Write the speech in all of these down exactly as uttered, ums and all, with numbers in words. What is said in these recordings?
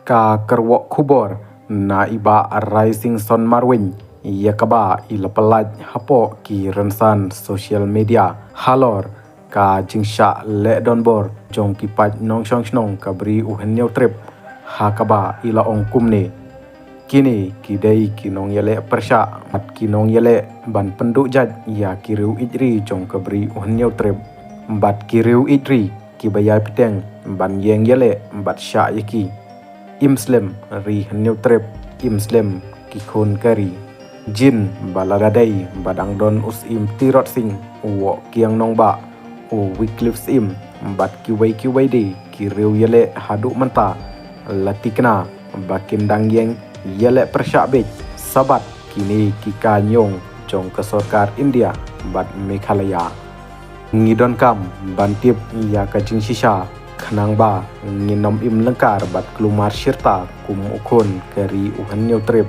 Ka kyrwoh khubor na i Bah Raisingson Marwein, ïa kaba i la pyllait hapoh ki rynsan social media halor ka jingshah leh donbor jong ki paid nongshong shnong ka Bri u Hynñiewtrep, ha kaba i la ong kumne: Kine ki dei ki nongïaleh pyrshah bad ki nongïaleh ban pynduh jait ïa ki riew ïeid ri jong ka Bri u Hynñiewtrep, bad ki riew ïeid ri kiba ïai bteng ban ïeng ïaleh bad shah ïa ki. Im slem Ri Hynñiewtrep, im slem ki khun ka ri. Jin ba lada dei ba dang don u Syiem Tirot Sing, u Woh Kiang Nangbah, u Wycliffe Syiem bad kiwei kiwei de ki riew ïaleh haduh mynta, la tikna ba kin dang ïeng ïaleh pyrshah beit, sabat kine ki ka ñiong jong ka sorkar India bad Meghalaya. Ngi donkam ban tip ïa ka jingshisha, khnang ba ngin ym im lyngkar bad kulmar shirta kum u khun ka Ri u Hynñiewtrep.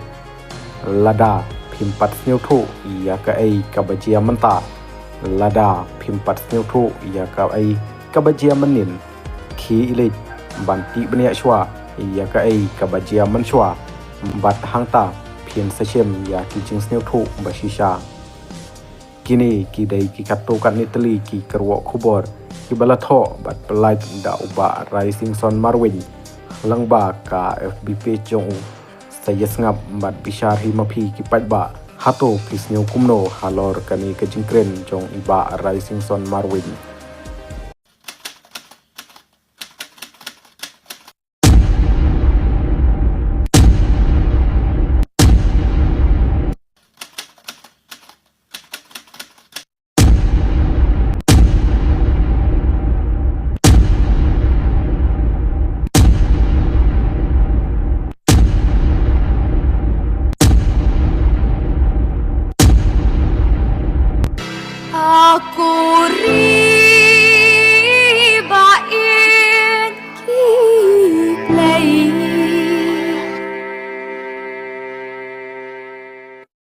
Lada phim pat sngewthuh ïa kaei kaba jia mynta, lada phim pat sngewthuh ïa kaei kaba jia mynnin, khie ïa leit ban tih bniah shuwa ïa kaei kaba jia mynshuwa, bad hangta phin sa shem ïa ki jingsngewthuh ba shisha. Kine ki dei ki katto katne tylli ki kyrwoh khubor kiba la thoh bad pyllait da u Bah Raisingson Marwein, lyngba ka F B page jong u. Sa ïa sngap bad bishar hi ma phi ki paidbah, hato phi sngew kumno halor kane ka jingkren jong i Bah Raisingson Marwein.